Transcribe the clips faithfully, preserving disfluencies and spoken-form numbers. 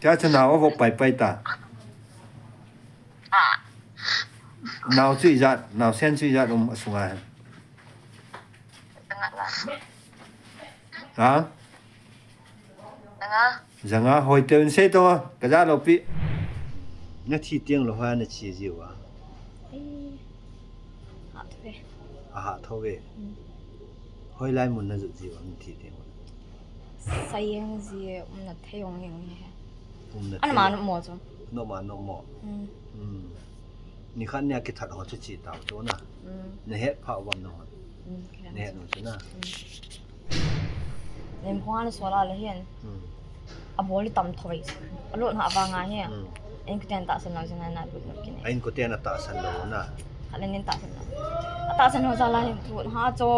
Cha cha nao avop pai pai ta. Ah. Nao chu ijat, naosen chu ijat um asunga. Janga. Ha? Janga. Janga hoi teu in sei to, ka ja lo pi. Na thi tiang lo ha na chi ji wa. Eh. Ha tho ve. A ha tho ve. Mm. Hoi lai mun na jut ji wa na thi tiang wa. Sayang ji um na thei ong ong he. Um na thei. Ana ma no mo chu. No ma no mo. Mm. Mm. Ni khat nia kithat ho chu chi tau chu na. Mm. Na het pha wan no. Mm, kila. Na het no chu na. Mm. Len khong ana suala le hian. Mm. A bol tam thoi. A lot na avanga hi. Mm. Inkoten tahsan lo jin na lut lut kine. A inkoten a tahsan lo na. Khat le nin tahsan lo. A tahsan ho jal a hin lut ha cho.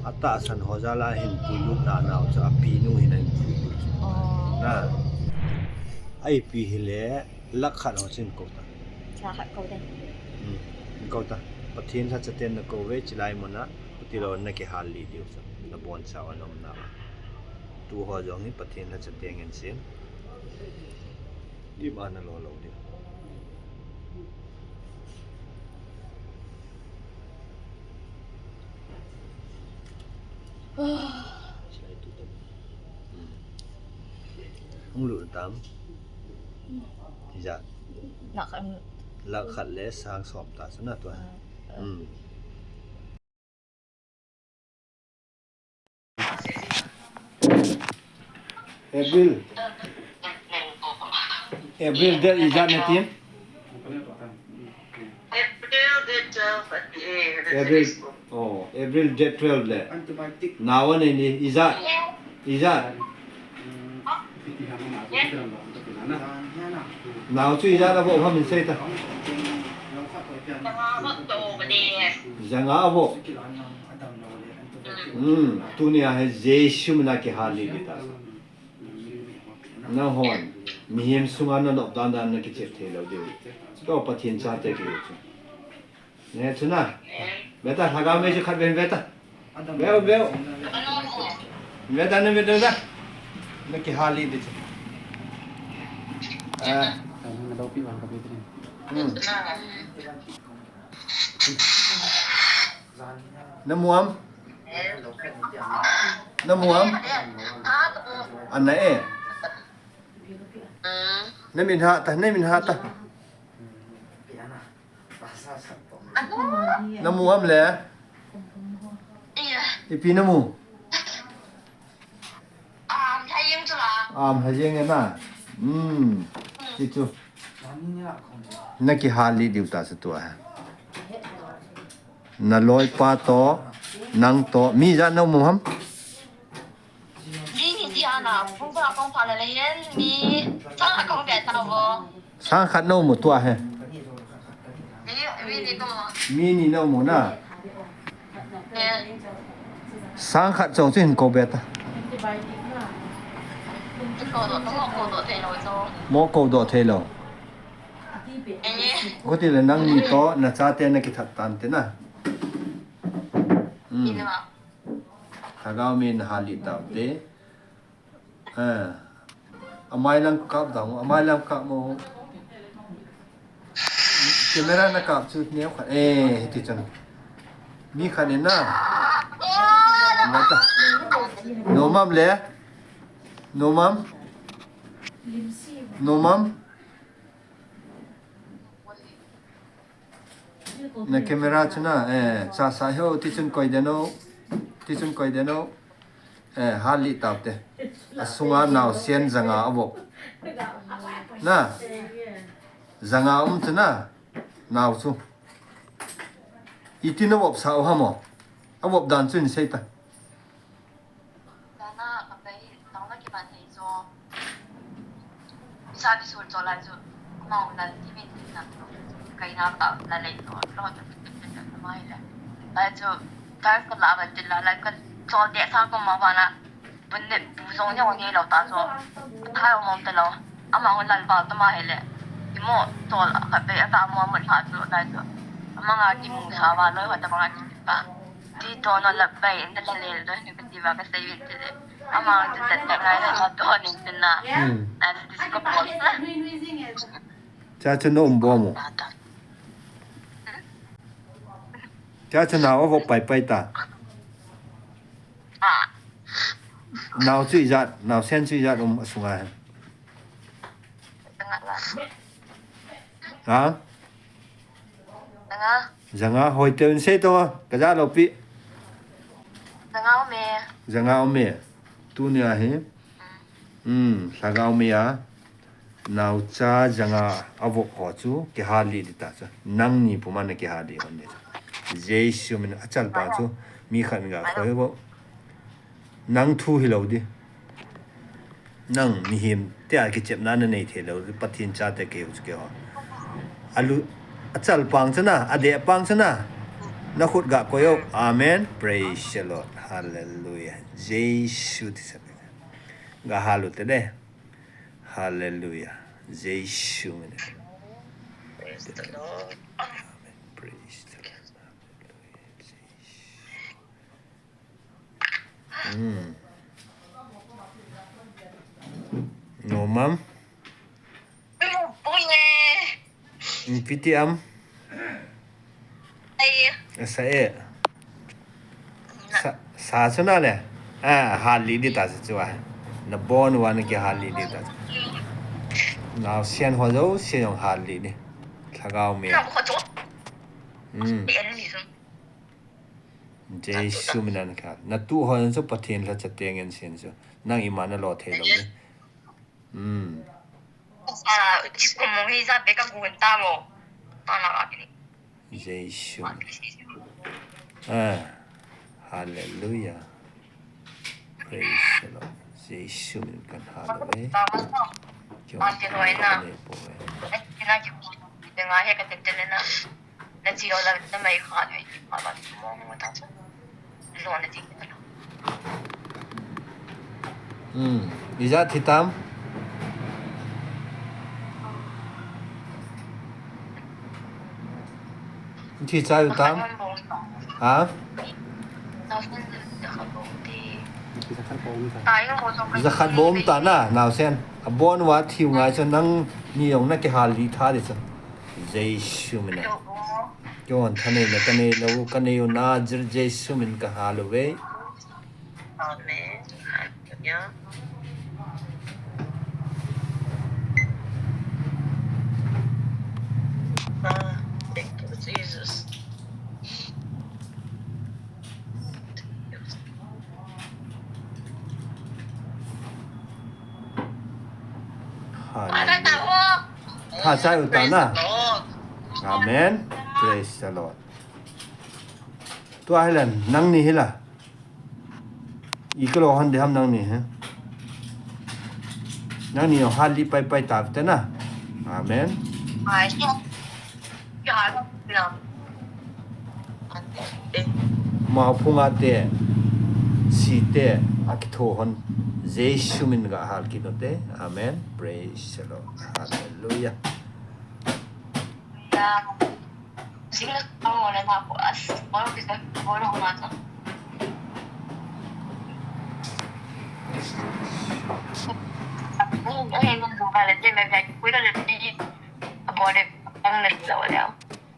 A tahsan ho jal a hin puilut na nau chu a pinu hin a hin puilut. Oh. Na. A ipi hi le. Lakh khat ho chin ko ta. Lakh khat ko ta. Hmm. Ko ta. Pathen lhachaten na ko ve chilai muna. Ti lo na kihal li diu sa. Na bon sa wa nom na. Tu ho jong hi Pathen lhachate ngen sin. Di ma na lo lo diu. Sai tu tam. Hmm. Hung lut tam. Ijat. Lakh khat. Lakh khat le sang som ta chu na tua. Ah. Hmm. April. April date ijat na tin? April date twelve. Oh, April date twelve le. Nao nei ni, ijat. Ijat. Nao chu ijat avo ham in sei ta. Janga avo. Hmm, tunia hi Jesu mina kihal li di ta. Nahon, mihem sunga na nop dan dan na kichep thei lo diu. Tua Pathen chate ki chu. Ne chu na. Beta lhagao mei chu khat ven beta. Veu, veu. Beta na beta na. Na kihal li di chu. Ah. Hmm. Na mu am? Na mu am? Ana e. Na min ha ta, na min ha ta. Na mu am le? Ipi na mu? Am, ha jeng e na. Hmm. Ti chu. Na kihal li diu ta sa tua. Na loipa to, nang to, mi ijat na um ham? Mi ni ti ana, phung pha kong pha la le hian, mi sang khat kong be ta vo. Sang khat na um tua he. Mi, mi ni ko. Mi ni na um na. Eh. Sang khat chong chu hin ko be ta. Ko do, ko ko do thei lo cho. Mo ko do thei lo. Ko ti le nang ni to, na chate na kithat tan te na. Hmm. Lhagao min hal li tau te. Ah. Amai lam kap dang, amai lam kap mo. Camera na kap chu neo khat. Eh, ti chun. Mi khat in na. Na ta. No mam le. No mam. No mam. Na camera chu na, eh, cha sa ho, ti chun koi den o, ti chun koi den o, eh, hal li tau te. A sunga naosen janga avop. Na, janga um chu na, nao chu. Iti na vop sa u ham o. Avop dan chu in sei ta. Tana ka pai, tang na kiman hei zo. Isa ni sur zo lai zo. Mau na ti min ti na. Kai na ka la lei zo. Lo ta ti ti ti na mai la. Lai zo. Kai ka la ba ti la lai ka zo de sa ko ma ba na. Bun ne bu zo ne o ne lo ta zo. Thai o mom ta lo. Ama o lal ba ta ma he le. Imo zo la ka pai a ta mo mo pha zo lai zo. Ama nga ki mu sa ba lo ha ta ba nga ki pa. Ti to no la pai in da la le lo ni ka ti ba ka sei win ti le. Ama chu tat tat ngai na, a don in tin na. Hmm. An ti ko po sa. Cha chu na um bo mo. Cha chu nao vo pai pai ta. Ah. Nao chu ijat, naosen chu ijat um asunga. Ha? Janga. Janga, hoiteu in sei to, ka ja lou pi. Janga ume. Janga ume. Tunia hi. Hmm, lhagao mei a. Naocha janga avop ho chu kihal lih ding ta chu. Nangni puma na kihal lih hon ding chu. Jesu min a chalpang chu mi khat in ga khoi vo. Nang thu hilou ding. Nang mihem tia kichepna na nei thei lou, Pathen chate kei u chu kei ho. Alu, a chalpang chu na, a dehpang chu na. Na khut ga koi o. Amen. Praise the Lord. Hallelujah. Jesu ti sa. Ga hal u te de. Hallelujah. Jesu min. Praise the Lord. Amen. Praise the Lord. Hallelujah. Jesu. Hmm. No, mam. Piti am. Ai. Sa e. Sa, sa chu na le. Ah, hal lih ding ta chu a. Na bon uva na kihal lih ding ta. Naosen ho jouse jong hal lih ding. Lhagao mei a. Hmm. Jesu min a na kihal. Na tu ho jong chu Pathen lhacha te ngen sin chu. Nang ima na lo thei lou ding. Hmm. Ah, Jesu. Ah, hallelujah. Praise the Lord. Jesu min kan hal uve. Kyo. Ane po e. Hmm. Ijat thi tam? Thi chai u tam? Ha? Jakhat bou um ta na, naosen. Abon uva thi u ngai chu nangni jong na kihal lih tha ding chu. Jesu min a. Kei hon thaneina ka nei lou, ka nei u na, Jesu min ka hal uve. Amen. Hallelujah. Ah, thank you, Jesus. Hallelujah. Tha chai u ta na. Praise the Lord. Amen. Praise the Lord. Tua hi la, nangni hi la. I ka lo hon ding ham nangni hi. Nangni jong hal lih pai pai ta te na. Amen. Ai. Maophung a te, si te, akitho hon, Jesu min ga hal kit u te. Amen. Praise the Lord. Hallelujah.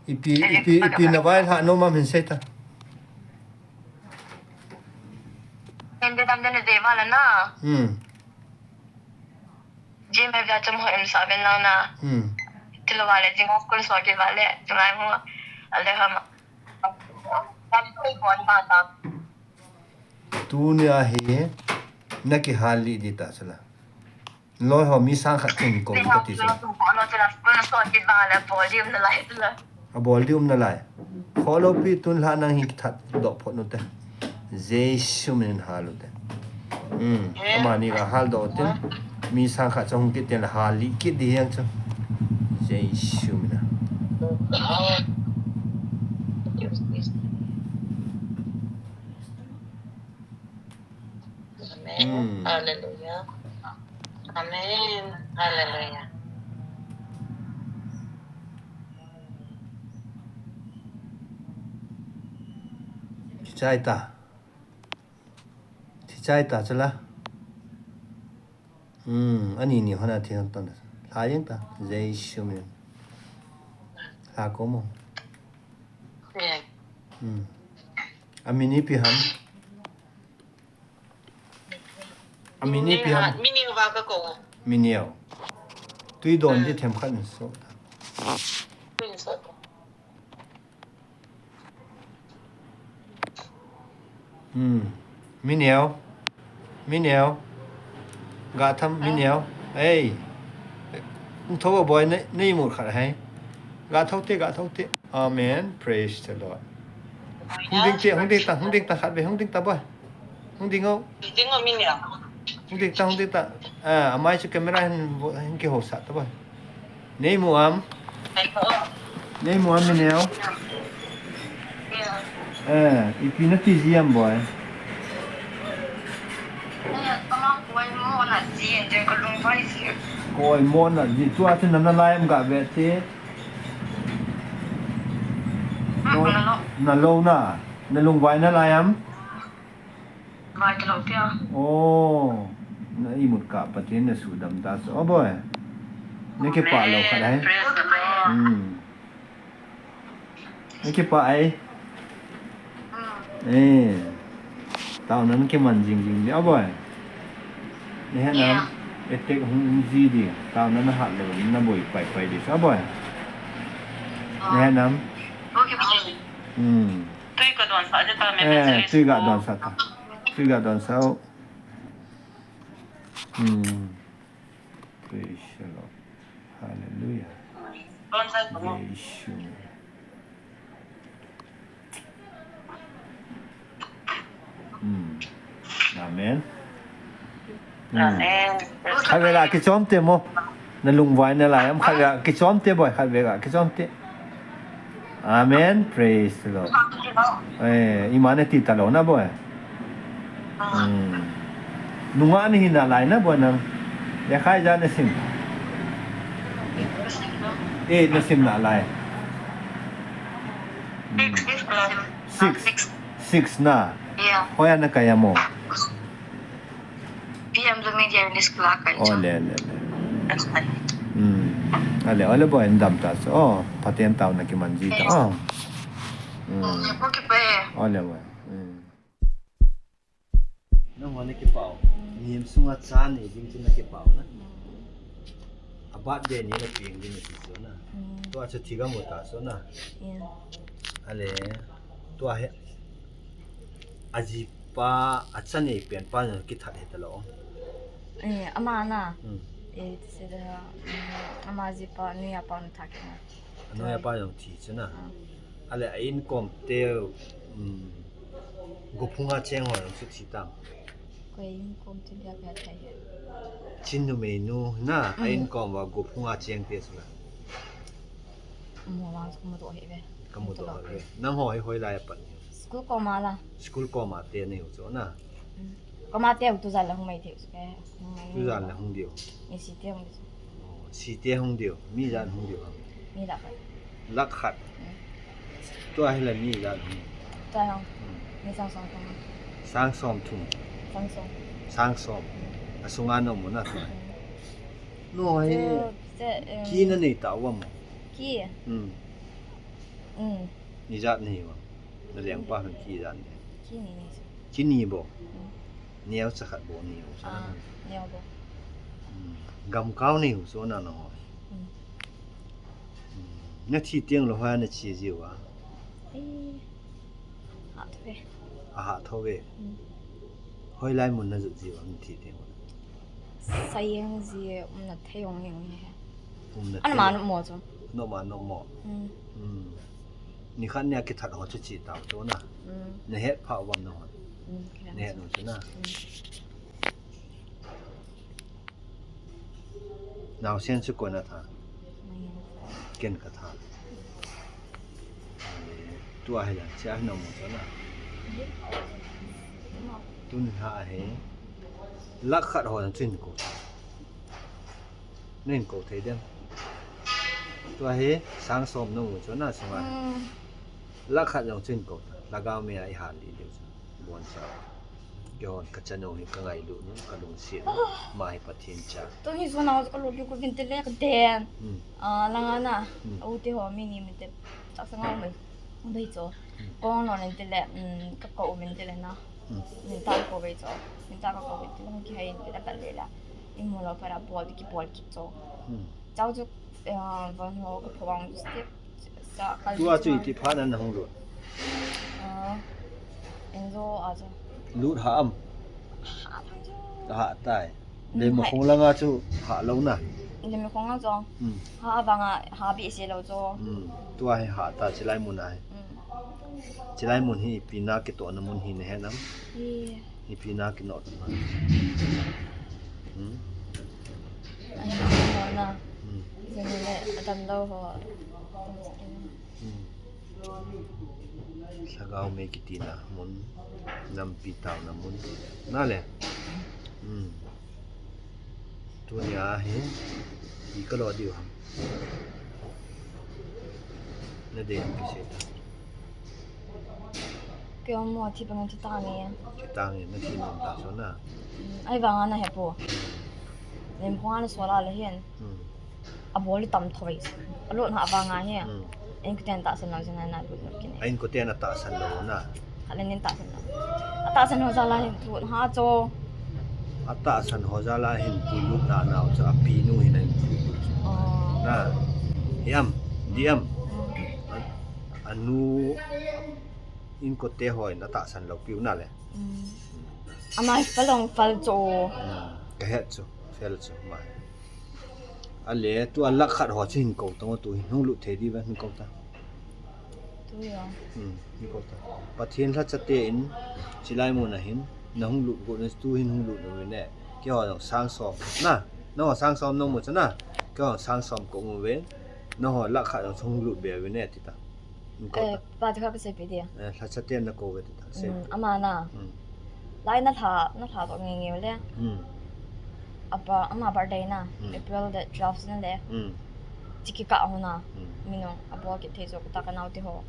Ipi, ipi, ipi na vai lha nom am hin sei ta. Hmm. Jim he via chum ho em sa ven lang na. Hmm. Tilo vale jing of course wa ke vale chungai mo. Ale ham. Tunia hi na kihal lih ding ta chu la. Loi ho mi sang khat chun ko ka ti chu. A bol ding um nalai. Kholou pi tun lha nang hi kithat doh phot u te. Jesu min in hal u te. Hmm. Amani ga hal doh u tin. Mi sang khat chu hung kit tin la hal lih kit ding hi ang chu. Jesu min a. Amen. Hmm. Hallelujah. Amen. Hallelujah. Kichai ta. Kichai ta chu la. Hmm, ani ni hon a thi hon ton. Lha jeng ta. Jesu min. Lha ko mo. Hmm. Amin ipi ham. Amin ipi ham. Min neo va ka ko. Min neo. Tui don di themkhat in so. Tui in so. Hmm. Min neo. Min neo. Ga tham min neo. Ei. Hung tho boi nei, nei mut khat hai. Ga tho te, ga tho te. Amen. Praise the Lord. Hung ding te, hung ding ta, hung ding ta khat ve, hung ding ta boi. Hung ding o. Ding o min neo. Hung ding ta, hung ding ta. Ah, amai chu camera hin, hin kihou sah ta boi. Nei mu am? Nei mu am, min neo? Eh, ipi nati ji am boi? Koi mo na ji, tua chu nana lai am ga ve te. No, na lo na. Na lungvai na lai am? Vai ta lo pia. Oh, na imut kah Pathen na sudam ta so. Oh boy. Na kipah lou khat hai. Praise the Lord. Hmm. Na kipah ai. Hmm. Eh. Taona na kiman jing jing di. Oh boy. Na he nam. Attack hung ji di. Taona na hat lou di. Na boi pai pai di. Oh boy. Na he nam. Okay, okay. Hmm. Tui ka don sa te ta me. Eh, tui ka don sa ta. Tui ka don sa o. Hmm. Praise the Lord. Hallelujah. Don sa ta. Jesu. Hmm. Amen. Hmm. Amen. Khatvei ga kichom te mo. Na lungvai na lai am khatvei ga kichom te boi, khatvei ga kichom te. Amen. Praise the Lord. Eh, ima na ti ta lou na boi. Hmm. Nungah na hi na lai na boi nang. Lekha ijat na sim. Eh, na sim na lai. Hmm. Six. Six na. Hoiya na kai a mo. P M Zomi Media English Club kai chu. Ole, ole, ole. Hmm. Ole, ole boi, in dam ta so. Oh, Pathen taona kiman ji ta. Oh. Hmm. Ole boi. Hmm. Nang ho na kipah o. Mihem sunga cha nei ding chu na kipah o na. A birthday ni na peng ding na ti chu na. Hmm. Tua chu thigam u ta so na. Yeah. Ale. Tua he. Ajipa, acha nei pen pa na kithat he ta lou. Eh, ama na. Hmm. Eh, ti se da, hmm, ama jipa, noiya pa na that kit na. Noiya pa jong thi chu na. Ah. Ale a inkom te, um, gophunga cheng ho jong chu thi tam. Koi inkom te bia bia thei. Chin numei nu na, a inkom va gophunga cheng te chu na. Mo vang chu ka mudoh hih ve. Ka mudoh hih ve. Nang ho hi hoilai a pat ni? School koma la. School koma te nei u chu na. Koma te u tujan le hung mai thei u chu ke. Tujan le hung diu. Ni si te hung diu. Oh, si te hung diu. Mi ijat hung diu. Mi lakh khat. Lakh khat. Hmm. Tua hi la mi ijat hung. Tua hung. Hmm. Mi sang som thum. Sang som thum. Sang som. Sang som. Hmm. Asunga na um u na tua. Hmm. Noi. Chu, chu, um, ki na nei ta u am? Ki. Hmm. Hmm. Ijat nei u am? Na lengpa hin ki ijat nei? Ki ni nei chu. Ki ni bou. Hmm. Neocha khat bou nei u chu. Ah, neo bou. Hmm. Gamkao nei u chu na na ho. Hmm. Hmm. Na thi teng lou hoiya na che jiu a? Ei. Ahat thou ve. Ahat thou ve. Hmm. Hoilai mun na jot jiu a na thi teng? Sayeng ji umna thei jong jeng hi. Umna thei. Ana ma nom mo chu. Nom ma nom mo. Hmm. Hmm. Nikhat nia kithat ho chu che tau chu na. Hmm. Na het pha u am na ho? Hmm, na het nom chu na. Hmm. Naosen chu koi na tha? Ken ka tha. Tua hi la, chia hi na mo chu na. Tun ha hi. Lakh khat ho na chu hin ko. Na hin ko thei dem? Tua hi sang som na mu chu na sunga. Hmm. Lakh khat jong chu hin ko. Lhagao mei a i hal lih diu chu. Bon cha. Keiho kachanu hi kangailut nu, kalungset nu, ama hi Pathen cha. Tuni sunga ka lut lut uvin tile kaden. Hmm. Ah, langa na. Hmm. Ute ho mi ni min te. Chak sanga mai. Bai cho. Hmm. Kong no nen tile, hmm, ka ko uvin tile na. Hmm. Min ta ko bai cho. Min ta ko uvin tile, hung kihei in tile ka le la. Imu lou para bol ki bol ki cho. Hmm. Chau chu, eh, van ho ka phawang chu step. Tua chu iti phat na nahung lut? Ah, injo a chu. Lut ha am? Ha tai. Leimakhong langa chu ha lou na? Leimakhong lang chu. Hmm. Ha vanga, ha behseh lou chu. Hmm. Tua hi ha ta, chilai mun a hi. Hmm. Chilai mun hi ipi na kitohna mun hi nahe nam? Hi. Ipi na kinoh na? Hmm? Ai, ho na. Hmm. Jong le, adam lou ho. Hmm. Lhagao mei kitina mun, nampi taona mun. Na le. Hmm. Tunia hi, ipi kalo diu ham? Nadei ham kisei ta. Kei mo thi pa ngan thi ta nge. Thi ta nge, nathi nom ta so na. Hmm, ai vanga nahe po. Leimakhong a nasol a le hin. Hmm. Abol tam thoi. Alut na vanga hi. Hmm. Inkoten tahsan lou jing na lut lut kit e. Inkoten atahsan lou na. Khat le nin tahsan lou. Atahsan ho jal a hin lut ha cho. Atahsan ho jal a hin puilut na nau cha, apinu hin ahin puilut. Oh. Na. Hiam, diam. Hmm. A, anu inkote hon atahsan lou piu na le. Hmm. Ama hi palong pal cho. Hmm. Kahet cho, fel cho, ma. Ale, tua lakh khat ho chu hin kou tang o, tu hin hung lut thei diu va hin kou ta. Tu ya. Hmm, hin kou ta. Pathen lhacha te in, chilai mun a hin, nahung lut got in, tu hin hung lut uvin e. Keiho jong sang som. Na, nangho sang som nang mu cha na. Keiho sang som kou uvin. Nangho lakh khat jong hung lut be uvin e, ti ta. Hin kou ta. Eh, pa tu kha ka sei pi dia. Eh, lhacha te na kou ve ti ta. Sei. Hmm, ama na. Hmm. Lai na lha, na lha to nge nge le. Hmm. Apa, ama birthday na. Hmm. April the twelfth na le. Hmm. Chiki ka ho na. Hmm. Minu, abol kit thei cho ka ta ka nau te ho.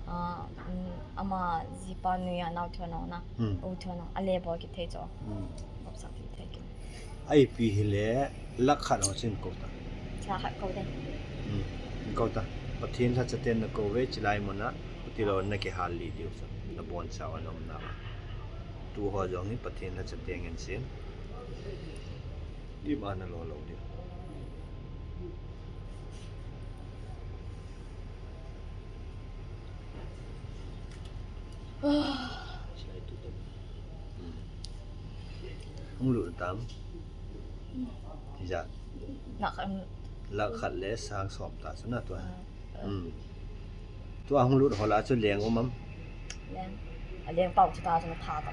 Ah, hmm, ama jipa nu ya nau te ho na. Hmm. U te ho na. Ale bol kit thei cho. Hmm. Bol sak kit thei kin. Ipi hile, lakh khat ho chu hin kou ta. Lakh khat kou te. Hmm, hin kou ta. Pathen lhacha ten na kou ve, chilai mun a, khuti lou na kihal lih diu sa. Na boncha a na um na. Tu ho jong hi Pathen lhacha ten ngen sin. Ima na lo lou diu. Hung lut tam. Ijat. Lakh khat. Lakh khat le sang som ta chu na tua. Ah, ah. Hmm. Tua hung lut ho lah a chu leng um am? Leng. A leng pau chu ta chu na tha ta.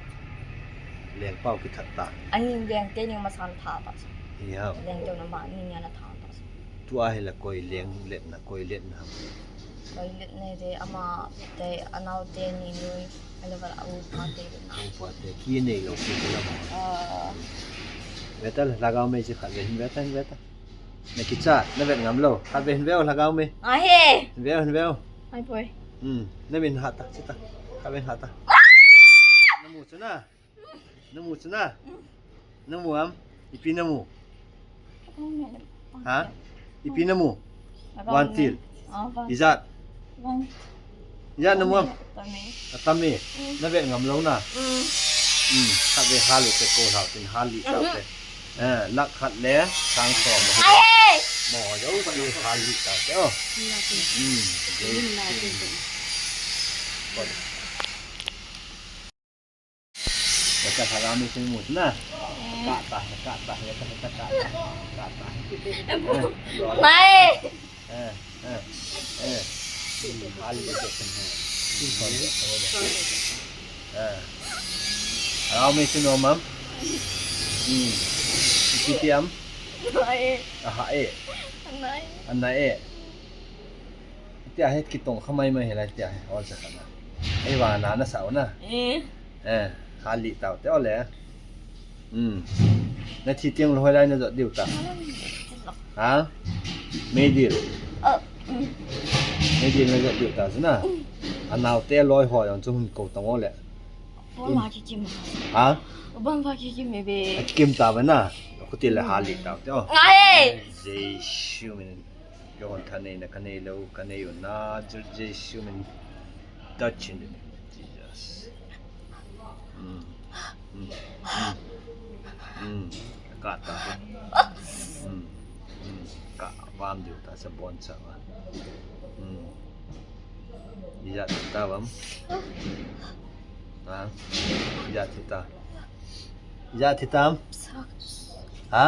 Leng pau kithat ta. Ani leng te ni ma san tha ta chu. Iya. Leng te na ma ni ni na tha ta chu. Tua hi la koi leng let na, koi let na ham? Koi let na de ama te, anau te ni nui, a le val a u pa te na. U pa te ki nei lou ki la. Ah. Ve ta, lhagao mei chi khat ve hin ve ta, hin ve ta. Na kicha, na vet ngam lou. Khat ve hin ve o lhagao mei. A he. Hin ve o, hin ve o. Ai poi. Hmm, na min ha ta, chi ta. Khat ve hin ha ta. Na mu chu na. Na mu chu na. Na mu am? Ipi na mu? Ha? Ipi na mu? Vantil. Ah, van. Ijat. Van. Ijat na mu am? Atam e. Atam e. Mm. Na vet ngam lou na. Mm. Mm. Khat ve hal u te ko hal tin hal li ta te. Eh, lakh khat le sang som. Ai! Mo jo si hal li ta te o. Mm. Beta lhagao mei chu mu na. Ka ta, ka ta, ka ta, ka ta, ka ta. Mai. Eh, eh, eh. Hal li ta. Eh. Lhagao mei chu nom am? Hmm. Ipi ti am? Mai. Aha e. Mai. Ana e. Tia hi kitong kha mai mai hi lai tia hi, ol cha kha na. Ei vang na na sao na. Eh. Eh, hal li tau te ole. Hmm. Na thi tiang lou lai na jot diu ta. Ha? Meidil. Meidil na jot diu ta chu na. Anau te loi ho jong chu hin kou tang ole. Bon va kikim. Ha? Bon va kikim e be. Kikim ta ba na. Khuti le hali ta te o. Ngai. Jesu min. Yo hon tha nei na ka nei lou ka nei u na Jesu min. Touch in the name of Jesus. Mm. Mm. Mm. Mm. Ka ta. Mm. Mm. Ka vam diu ta sa bon sa va. Mm. Ija ta vam. Ha? Ija ta. Ija thi tam? Sang. Ha?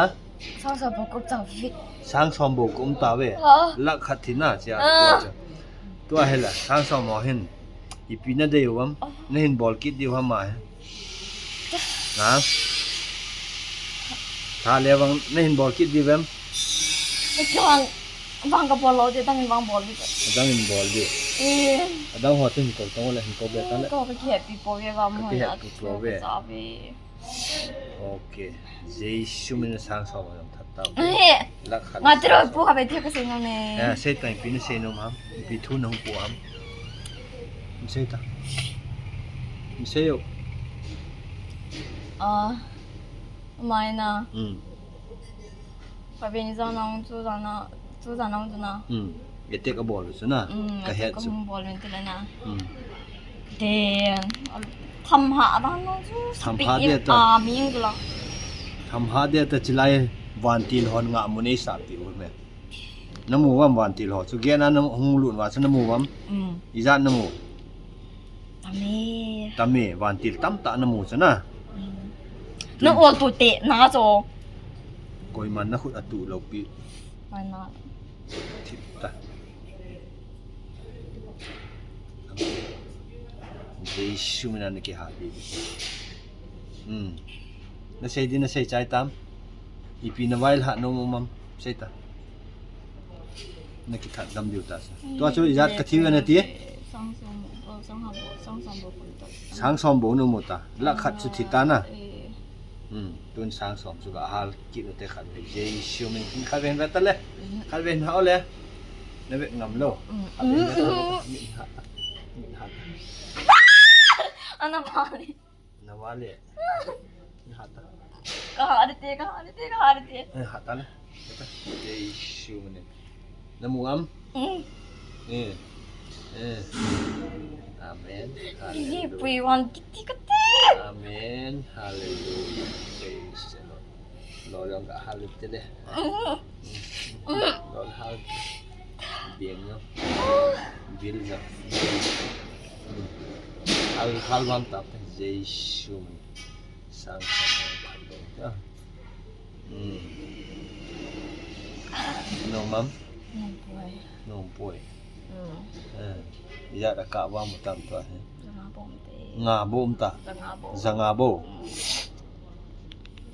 Sang som bou ka um tauve. Sang som bou ka um tauve. Ha? Lakh khat thi na chia. Ah. Tua hi la sang som ho hin. Ipi na dei u ham? Ah. Na hin bol kit diu ham a hi. Ha? Tha le vang na hin bol kit diu ham? Vang, vang ka bol lou, adang in vang bol diu. Adang in bol diu. Eh. Adang ho tin ko tong le hin ko be ta le. Ko ka ki happy po ve va mo. Ka ki happy po ve. Sa ve. Okay. Jesu min sang som jong that ta. Eh. Lakh khat. Nga tiro pu ka be the ka sei nom e. Ya, sei ta ipi na sei nom ham. Ipi thu na hung pu ham. Sei ta. Sei yo. Ah. Mai na. Hmm. Ka veng jana chu jana, chu jana chu na. Hmm. Attack a bol chu na. Hmm, ka attack het chu. Hung bol min tile na. Hmm. Then, tham ha dan na chu. Tham ha de ta. Ah, mi jong chu la. Tham ha de ta chilai vantil hon nga mu nei sa pi u me. Na mu vam vantil ho chu. Gena na hung lut va chu na mu vam. Hmm. Ijat na mu. Tame. Tame, vantil tamtah na mu chu na. Mm. Na ol tu te, na chu. Koiman na khut a tu lou pi. Mana. Thip ta. Jesu mina na kiha pi. Hmm. Na sei di na sei chai tam. Ipi na vai lha nom um am. Sei ta. Na kithat gam diu ta sa. Tua chu ijat ka thi ve na ti. Sang som, oh, sang ha bo, sang som bo ko ta. Sang som bo nu mo ta. Lakh khat chu thi ta na. Eh. Hmm. Tun sang som chu ka hal kit u te khat ve. Jesu min khat ve ve ta le. Khat ve na o le. Na ve ngam lou. Hmm. Khat ve ve ta le. Min ha. Min ha. Ana mali. Na vale. Ni hata. Ka ha de te, ka ha de te, ka ha de te. Eh, hata le. Hata. Jesu min. Na mu am? Mm. Eh. Eh. Amen. Ye, hallelujah. Pui wan kiti kati. Amen. Hallelujah. Praise the Lord. Lord, ang ka hallelujah. Mm. Lord, hal. Biang no. Bil no. Hal, hal wang tap te. Jesu. Sang, sang, sang, sang. Hmm. No, ma'am? No, boy. No, boy. Hmm. Eh. Ya da ka wa mu tam to, eh. Zanga bom te. Nga bom ta. Zanga bom. Zanga bom. Hmm.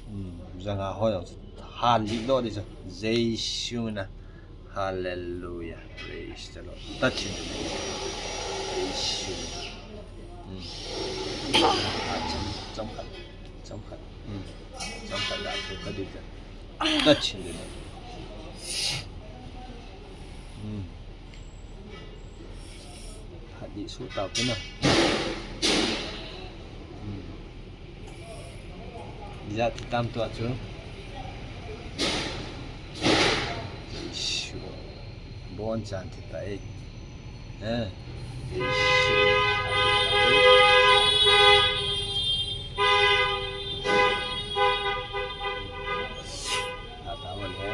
Hmm. Zanga ho. Hal li do di sa. Jesu na. Hallelujah. Praise the Lord. Touch him. Praise him. Hmm. Ah, cham, cham khat. Cham khat. Hmm. Cham khat da ko ka di ta. Touch him. Hmm. Hadi su ta ko na. Hmm. Ijat ti tam tua chu. Sure. Bon chan ti ta e. Eh. Sure. Ta ta wa le.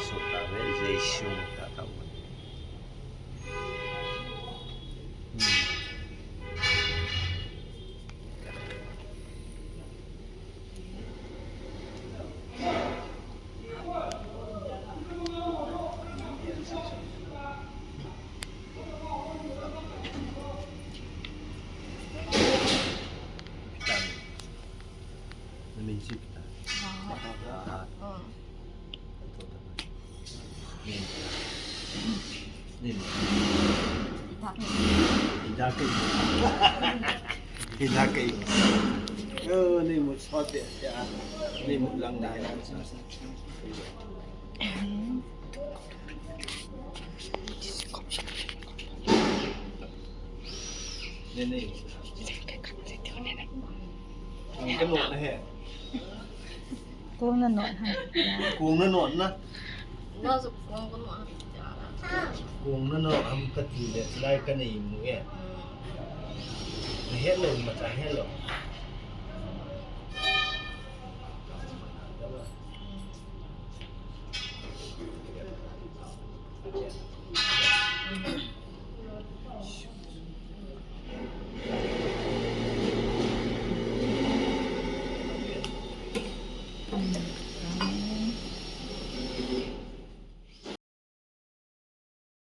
So ta ve, Jesu ta ta wa. Hmm. Hina kei. Hina kei. Oh, ni mut sot dia, ya. Ni mut lang dia. Ni, ni. Ka notna he. Kong na notna ham? Kong na notna. Kong na notna ham kati le, chulai ka nei mu e. Na het lou, imacha het lou.